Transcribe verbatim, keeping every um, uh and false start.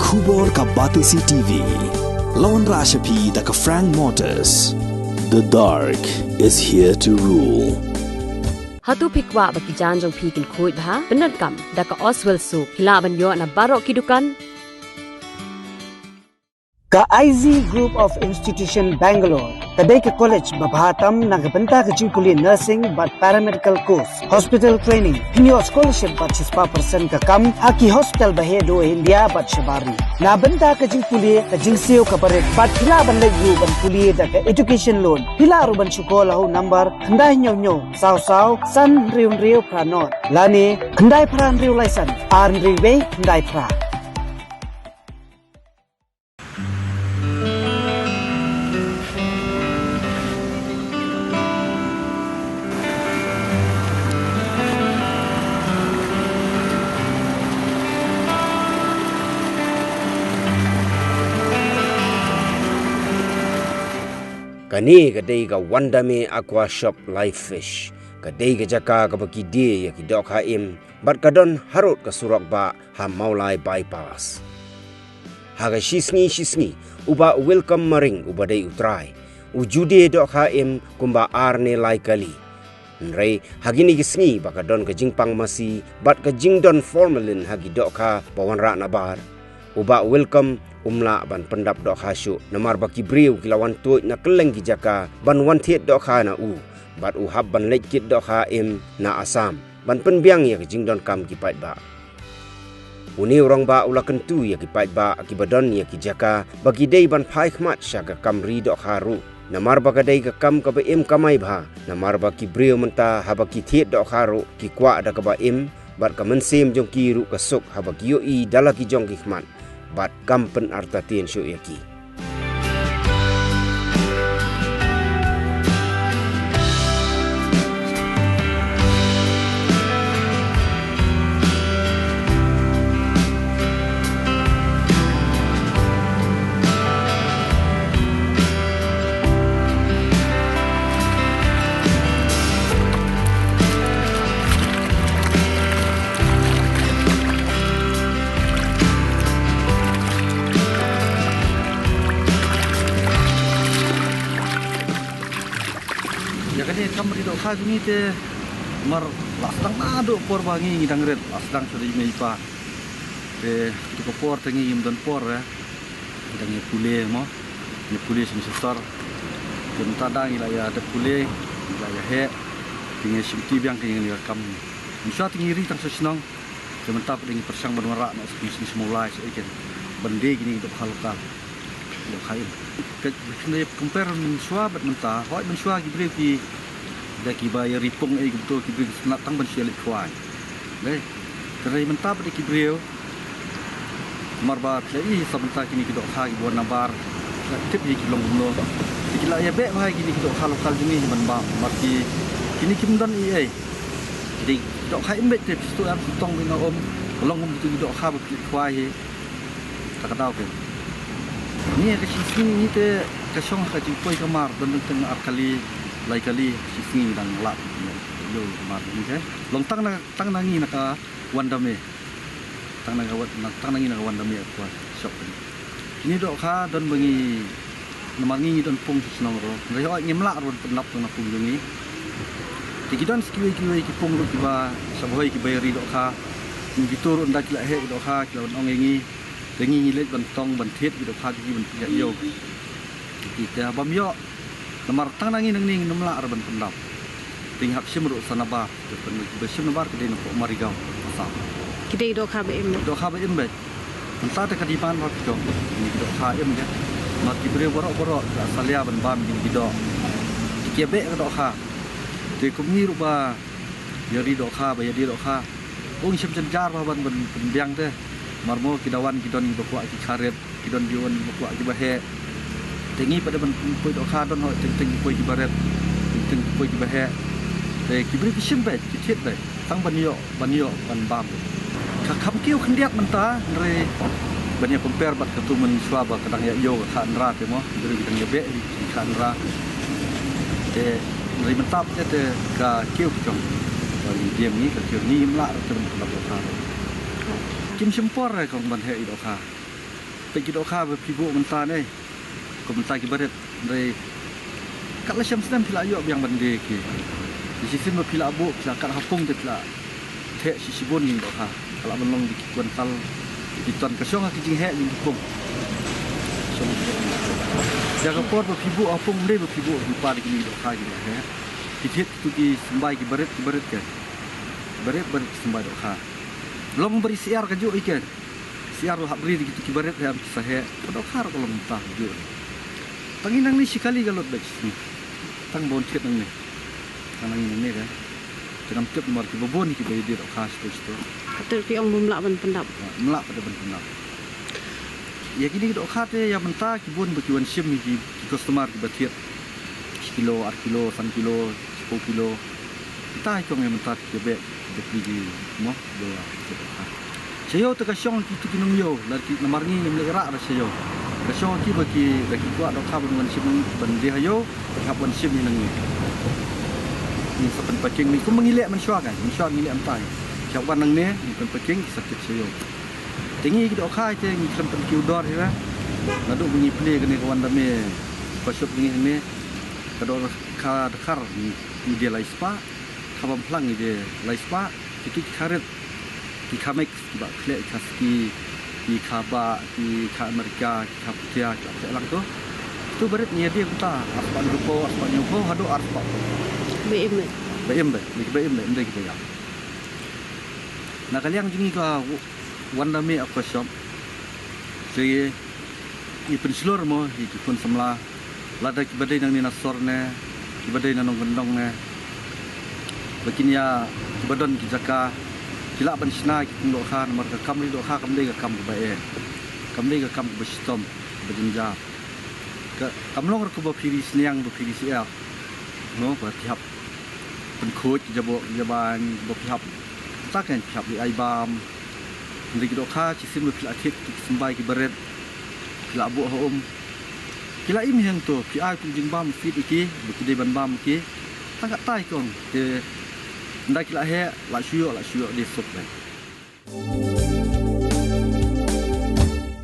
Khubor ka Batesi T V. La wanrah sha phi da ka Frank Motors. The dark is here to rule. Hato phi kwah ba ki jaiñ jong phi kin khuid bha? Pyndonkam da ka Oswell Soap. Phi lah ban ïoh na baroh ki dukan. Ka I Z Group of Institution Bangalore ka dei ka college ba bha tam na ka bynta ka jingpule nursing bad paramedical course, hospital training. Phin ïoh scholarship bad shispah percent ka kam ha ki hospital ba heh duh India bad shabar ri. Na bynta ka jingpule ka jingsiew kaba rit bad phi lah ban leit ruh ban pule da ka education loan. Phi lah ruh ban shu call ha u number khyndai hynñiew hynñiew saw saw san hynriew hynriew phra nod lane khyndai phra hynriew lai san ar hynriew wei khyndai phra. Kane ka dei ka Wandame Aqua Shop Live Fish. Ka dei ka jaka kaba ki die ïa ki dohkha im bad ka don harud ka surok bah ha Mawlai Bypass. Ha ka shisngi shisngi, u Bah Welcome Maring uba dei u trai u ju die dohkha im kumba ar ne lai kali. Hynrei ha kine ki sngi ba ka don ka jingpang masi bad ka jingdon formalin ha ki dohkha ba wanrah nabar, u Bah Welcome um lah ban pyndap dohkha shuh namar ba ki briew ki la wan tuid na kylleng ki jaka ban wan thied dohkha na u bad u hap ban leit kit dohkha im na Assam ban pynbiang ïa ka jingdonkam ki paidbah. Une u rangbah u la kyntu ïa ki paidbah kiba don ïa ki jaka ba ki dei ban phai khmat sha ka kam ri dohkha ruh namar ba ka dei ka kam kaba im kamai bha namar ba ki briew mynta haba ki thied dohkha ruh ki kwah da kaba im bad ka mynsiem jong ki ruh ka suk haba ki ïohi da la ki jong ki khmat bad kam pynartatien shuh ïa ki. Ïa kane kam ri dohkha jong ngi te mar la sdang naduh por ba ngi ngi dang rit la sdang sha ri mei pa. Te tu ka por te ngi ngim don por eh. Ngi dang ïa pule mo. Ïa pule sha sor. Te mynta da ngi la ïa dep pule ngi la ïa heh. Te ngi shim ti biang te ngi ïa kam. Ngi sha te ngi ri tang sha shnong. Te mynta pat ngi pyrshang ban wanrah noh sa kum shisha Mawlai sa ïa ken ban die kine ki dohkha lokal. Dohkha im. Ka phin da compare mynshuwa bad mynta, hooid mynshuwa ki briew ki da kiba ïa ri pung ei kumto ki briew ki sngewtynnat tang ban shu ïa leit khwai. Dei. Hynrei mynta bad ki briew namar ba phi la i sa mynta kine ki dohkha kiba wan nabar phi la tip hi ki long kumno. Ki la ïa beh bha kine ki dohkha lokal jong ngi ban bam. Namar ki kine kim don ei ei. Ki dei dohkha im beit te phi shu em shu tong beit na um. Ka long kum kitu ki dohkha ba phi khwai hi. Ta ka daw ke. Ni ka shisngi ni te ka shong ha ka jingpoi ka mar don teng ar kali lai kali shisngi dang lap. Ïoh mar ni te. Long tang na tang na ngi na ka Wandame. Tang na ka Wan- na tang na ngi na ka Wandame Aqua Shop. Kine dohkha don ba ngi namar ngi ngi don pung sha shnong ruh. Ngi hooid ngim lah ruh ban pyndap na pung jong ngi. Te ki don sa kiwei kiwei ki pung ruh kiba sa bhoi kiba ïa ri dohkha. Ngi kito ruh ynda ki la heh ki dohkha ki la wan ong ïa ngi. Te ngi ngi leit ban tong ban thied ki dohkha ki ban pynïaid ïew. Ki te bam ïoh. Namar tang na ngi nangne ngim lah ruh ban pyndap. Te ngi hap shim ruh sa nabar. Te pyn- ba shim nabar ka dei na pok Marigaw Assam. Ki dei dohkha ba im. Dohkha ba im beit. Mynta te ka demand ba ki jong kine ki dohkha im de. Namar ki briew baroh baroh ki la salia ban bam kine ki doh. Ki ïa beh ka dohkha. Te kum ngi ruh ba ïa ri dohkha ba ïa die dohkha. Ung shem jynjar ba ban ban pynbiang te. Namar mo ki da wan ki don kiba kwah ki kha rit, ki don ki wan kiba kwah kiba heh. Te ngi pat da ban poi dohkha don hooid teng teng ki poi kiba rit, teng teng ki poi kiba heh. Te ki briew ki shim beit, ki thied beit. Tang ban ïoh, ban ïoh, ban bam. Ka kham kiew khyndiat mynta, hynrei ban ïa compare bad katu mynshuwa ba ka dang ïa ïoh ka kha hynra te mo, hynrei ka dang ïa beh hi ka kha hynra. Te hynrei mynta te te ka kiew ka jong. Ba ngi diem ngi ka kiew ngi im lah te ban khlap dohkha. Kim shim por re kong ban heh i dohkha. Ki dohkha ba phi buh mynta ne, ko mynta ki barit, hynrei kat la shem snem phi la ïoh biang ban die ki. Ki shisien ba phi la buh, phi la kat ha pung te phi la theh shi shibun ki dohkha. Ka la ban long da ki kwintal, ki ton, ka shong ha ki jingheh jong ki pung. Shong. Ïa ka por ba phi buh ha pung, ym dei ba phi buh phi pad ïa kine ki dohkha ki la heh. Phi thied kito ki symbai ki barit, ki barit ke. Barit, barit ki symbai dohkha. Long barit syiar kajuh ïa ke. Syiar la hap ri da kito ki barit, heh, ki sa heh. Ka dohkha ruh ka long mynta kajuh. Tang ngi nangne shi kali ka lut beit. Tang bun thied nangne. Tang ngi nangne ka. Te ngam tip namar kiba bun kiba ïadie dohkha shito shito. Kato ki ong ym lah ban pyndap. Ym lah pat ban pyndap. Ïa kine ki dohkha te ïa mynta ki bun ba ki wan shim, ki, ki customer kiba thied. Shi kilo, ar kilo, san kilo, shiphew kilo. Mynta hi kong ïa mynta ki beh, ki beh ki mo, ba thied dohkha. Sha ïew te ka shong kito ki nongïew, lada ki, namar ngi ngim leh rah da sha ïew. Ka shong ki ba ki, da ki kwah dohkha ban wan shim, ban die ha ïew, ki hap wan shim ïa nangne. Ngi sa pynpacking, ngi kum ngi leh mynshuwa ka, mynshuwa ngi leh mynta hi. Ki hap wan nangne, ngi pynpacking, ki sa thied sha ïew. Te ngi ki dohkha te ngi khlem pynkiew dor hi ra. Naduh ba ngi plie kane ka Wanda Me Aqua Shop ngi hangne. Ka dohkha dkhar ngi die lai spah. Kha bymphlang ngi die lai spah. Kito ki kha rit, ki kha mix, kiba khleh, ki kha ski, ki kha bah, ki kha America, ki kha Phutia, kiba khleh lang to. Kito barit ngi die kumta, ar spah hynriewphew, ar spah hynñiewphew, haduh ar spah. Ba im beit. Ba im beit, ba im beit, ym dei kiba ïap. Na ka liang jong ngi ka Wanda Me Aqua Shop. Te ngi pynshlur mo ïa ki khun samla. Lada kiba dei nangne na sor ne, kiba dei na nongkyndong ne. Ba kin ïa, kiba don ki jaka, ki lah ban shna ki pung dohkha, namar ka kam ri dohkha kam dei ka kam kaba eh. Kam dei ka kam kaba shitom, kaba jynjar. Ka, kam long ruh kaba phi ri sniang, ba phi ri syiar. No, ba phi hap pynkhuid ki jaboh, ki jabain, ba phi hap. Mynta kan phi hap ri ai bam. Hynrei ki dohkha, shisien ba phi la thied ki symbai ki barit. Phi la buh ha um. Ki la im hi hangto, phi ai kum jingbam feed ïa ki, ba ki dei ban bam ïa ki. Tang katta hi kong, te ynda ki la heh, la shu ïoh, la shu ïoh die suk beit.